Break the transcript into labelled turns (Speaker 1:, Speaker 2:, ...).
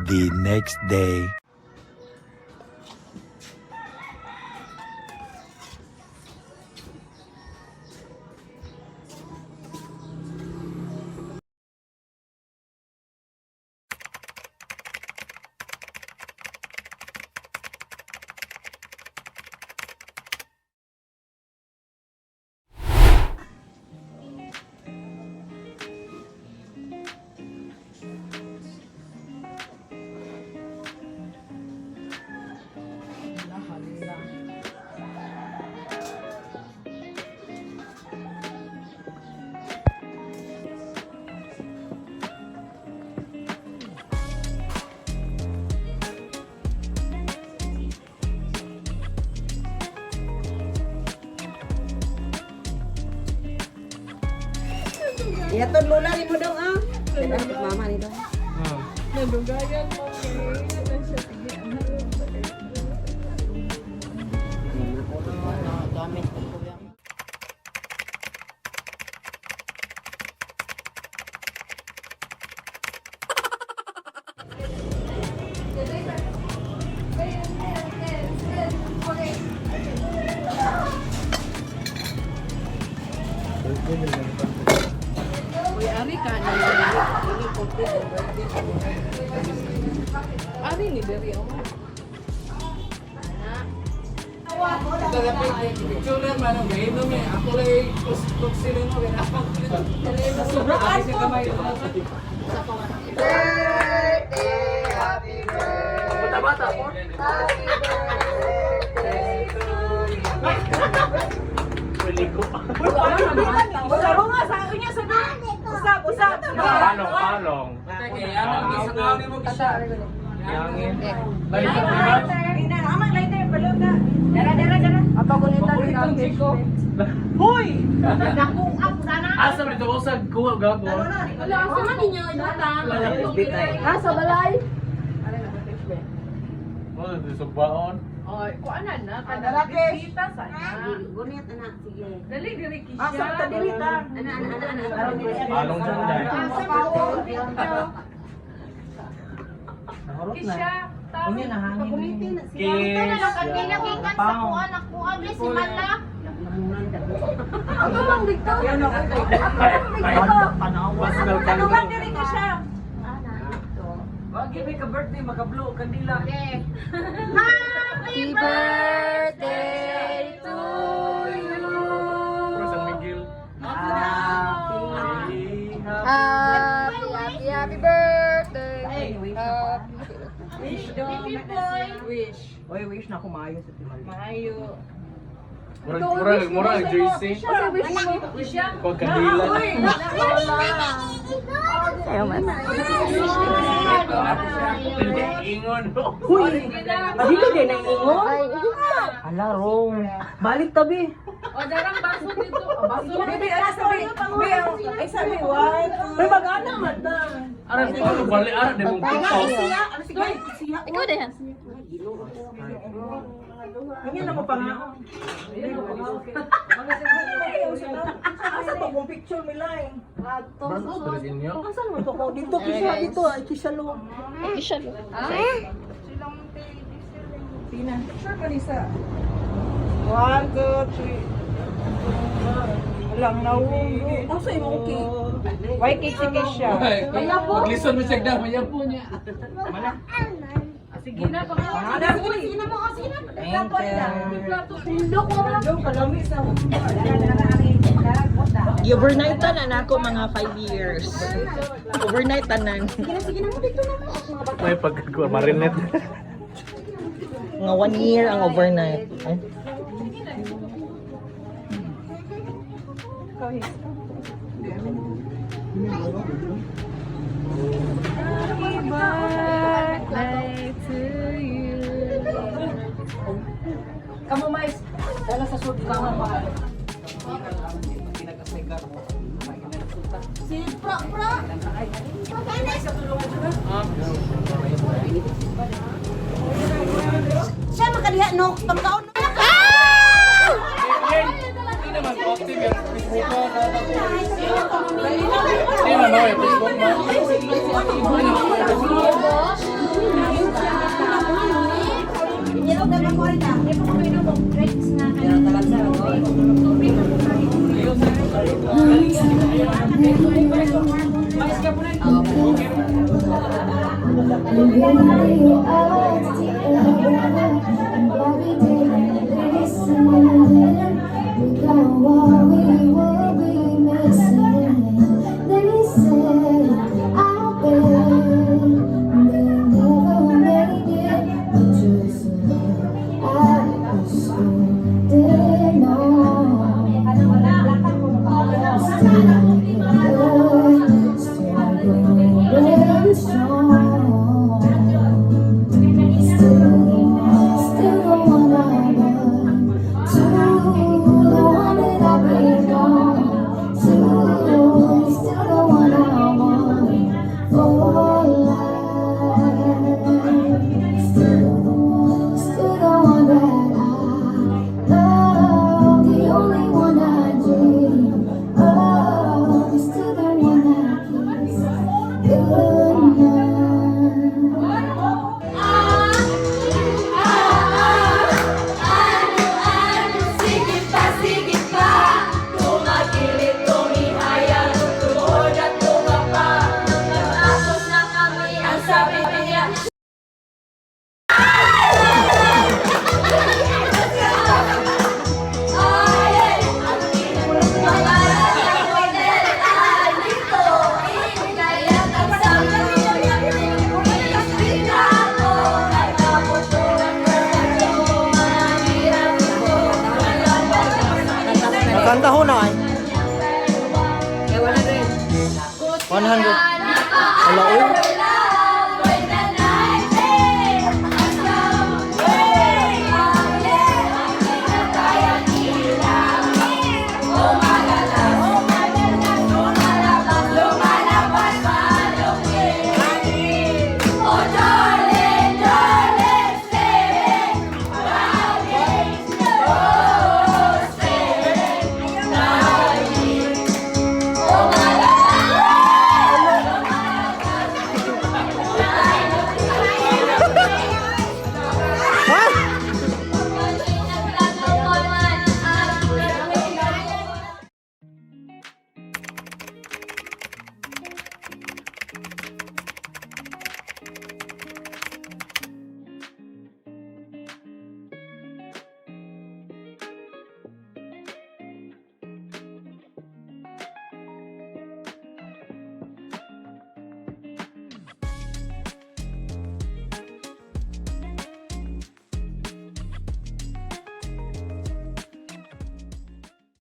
Speaker 1: The next day.
Speaker 2: Iyaton lula ni mo dong ah. Mama ni dong.
Speaker 3: Nadugayan mo kay na siya sige.
Speaker 2: Gamit ko kuya.
Speaker 3: Uy, ari ka na. Ari ni diri oh.
Speaker 4: Picture man ang gaino me. Ako lay kusok sila mo kaya ako. Sobra ari sa kamay. Bata-bata po.
Speaker 3: Usaro nga sa unya sa dong. Usab, usab.
Speaker 5: Palong, palong.
Speaker 4: Teka, ano ang isa mo kisa?
Speaker 5: Yangin. Balik ka ba?
Speaker 3: Ina, amang lighter balot na. Dara, dara, dara.
Speaker 4: Paboritong Chico.
Speaker 3: Hoy!
Speaker 5: Asa ba dito sa kuha gago?
Speaker 3: Wala asa man ninyo ibutang.
Speaker 2: Ha sa balay.
Speaker 5: Oh, dito sa baon.
Speaker 3: Oy, kuanan na kada bisita sa na.
Speaker 2: Gunit anak sige.
Speaker 3: Dali diri kisya.
Speaker 2: Asa ta diri ta? Ana ana ana ana.
Speaker 5: Palong dyan dahil.
Speaker 3: Kisya. Tama.
Speaker 2: Pagumiti na siya.
Speaker 5: Kiss.
Speaker 6: Kinagikan sa kuha, nakuha, bless si Mala.
Speaker 3: Ako bang dito?
Speaker 5: Pascal ka.
Speaker 3: Ano bang diri ka siya?
Speaker 4: Wag may ka birthday makablo kandila.
Speaker 6: Happy birthday to you.
Speaker 5: San Miguel.
Speaker 6: Happy, happy, happy birthday.
Speaker 3: Wish dong. Wish.
Speaker 2: Oy, wish na kumayo sa timali.
Speaker 3: Maayo.
Speaker 5: Murag murag murag JC.
Speaker 3: Wish mo. Kisya.
Speaker 5: Kuha kandila.
Speaker 3: Uy,
Speaker 6: Ayaw mas.
Speaker 5: Hindi ingon.
Speaker 2: Huy! Dili din ang ingon.
Speaker 6: Ay.
Speaker 2: Ala rong. Balik tabi.
Speaker 3: O, darang baso dito. O, baso. Baby, ano sabi? Ay, sabi, one, two.
Speaker 2: Uy, magana man ta.
Speaker 5: Ara ano bali ara di mong puto.
Speaker 6: Ikaw din.
Speaker 2: Ganyan ako pa nga. Asa to kung picture mi line?
Speaker 5: Branch pa rin inyo.
Speaker 2: Asa naman to ko dito kisya dito ay kisya lo.
Speaker 6: Kisya lo.
Speaker 2: Tina.
Speaker 3: Picture ka nisa. One, two, three. Walang naunggo.
Speaker 2: Asa imong cake?
Speaker 3: Why cake si Kesha?
Speaker 4: Maglison mo siya da, mayapo niya.
Speaker 3: Sige na, pangalan.
Speaker 2: Sige na, sige na mo. Sige na.
Speaker 3: Plato nila. Plato.
Speaker 2: Dong kalami sa
Speaker 7: I-overnight tanan ako mga 5 years. Overnight tanan.
Speaker 2: Sige na, sige na mo dito na mo. Mga bata.
Speaker 5: May pagkakuha marinet.
Speaker 7: Mga 1 year ang overnight. Ay,
Speaker 3: Happy birthday to you.
Speaker 4: Kamu mais, dala sa sud ka mo.
Speaker 6: Si Pra Pra.
Speaker 2: Siya makadiha no, pagkaon.
Speaker 6: Ah!
Speaker 5: Hindi naman active yung Facebook ko. Hindi naman ako yung Facebook mo. Hindi naman ako yung Facebook.
Speaker 1: We got what we will be missing. They say out there they never made it, but just look at us holding on. Still together, still going strong. Still, still the one I run to, the one that I belong to. Still the one I want for life. Still, still the one that I love, the only one I dream of. Still the one I kiss goodnight.
Speaker 8: Sige pa, sige pa. Tumakilid, tumihaya, tumuhod at tumapa. Tapos na kami, ang sabi niya. Ay, ang pinagmamahal ng hotel ay dito. Kaya't ang sabi niya, hindi na ako nagkaputuan pero mahirap ito.
Speaker 2: Nakanta ho na ay. 100. Wala, oy.